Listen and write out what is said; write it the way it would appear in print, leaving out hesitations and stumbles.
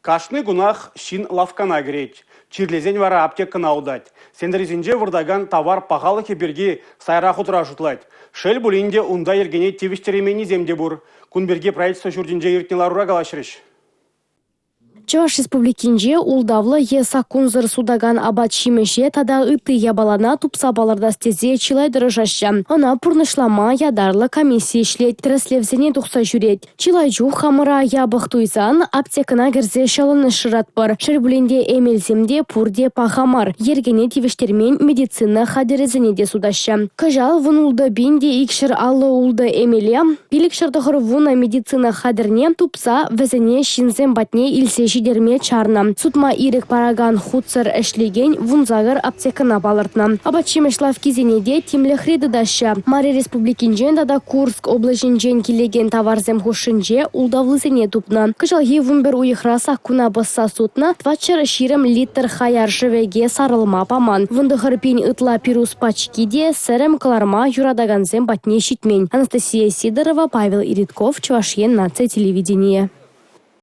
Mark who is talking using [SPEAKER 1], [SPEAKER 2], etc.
[SPEAKER 1] Кашни кунах ҫын лавккана кӗрет. Чирлесен вара аптекӑна утать. Сентресенче выртакан тавар пахалӑхӗ пирки сайра хутра шутлать. Шел пулин те унта йӗркене тивӗҫтерейменнисем те пур. Кун пирки Правительство ҫуртӗнче иртнӗ ларура калаҫрӗҫ.
[SPEAKER 2] Чӑваш Республикинче ултавлӑ е саккунсӑр сутакан апат-ҫимӗҫе тата ытти япалана тупса палӑртас тесе чылай тӑрӑшаҫҫӗ. Ӑна пурнӑҫлама ятарлӑ комисси ӗҫлет, тӗрӗслевсене тухса ҫӳрет. Чылай чух хамӑра япӑх туйсан аптекӑна кӗрсе ҫӑлӑнӑҫ шыратпӑр. Шел пулин те эмелсем те пурте паха мар, йӗркене тивӗҫтермен медицина хатӗрӗсене те сутаҫҫӗ. Кӑҫал 16 пин те 256 эмеле 590 медицина хатӗрне тупса вӗсене ҫынсем патне илсе ҫитерме чарнӑ. Сутма ирӗк паракан хутсӑр ӗҫлекен 18 аптекӑна палӑртнӑ. Апат-ҫимӗҫ лавккисене те тимлӗхре тытаҫҫӗ. Мари Республикинчен тата Курск облаҫӗнчен килекен таварсем хушшинче ултавлисене тупнӑ. Кӑҫалхи 11 уйӑхра саккуна пӑсса сутнӑ 420 литр хаяр шӗвеке сарӑлма паман. 19 пин ытла пирус пачки те сӗрӗм кӑларма юратакансем патне ҫитмен. Анастасия Сидорова, Павел Иритков, Чӑваш Ен наци телевиденийӗ.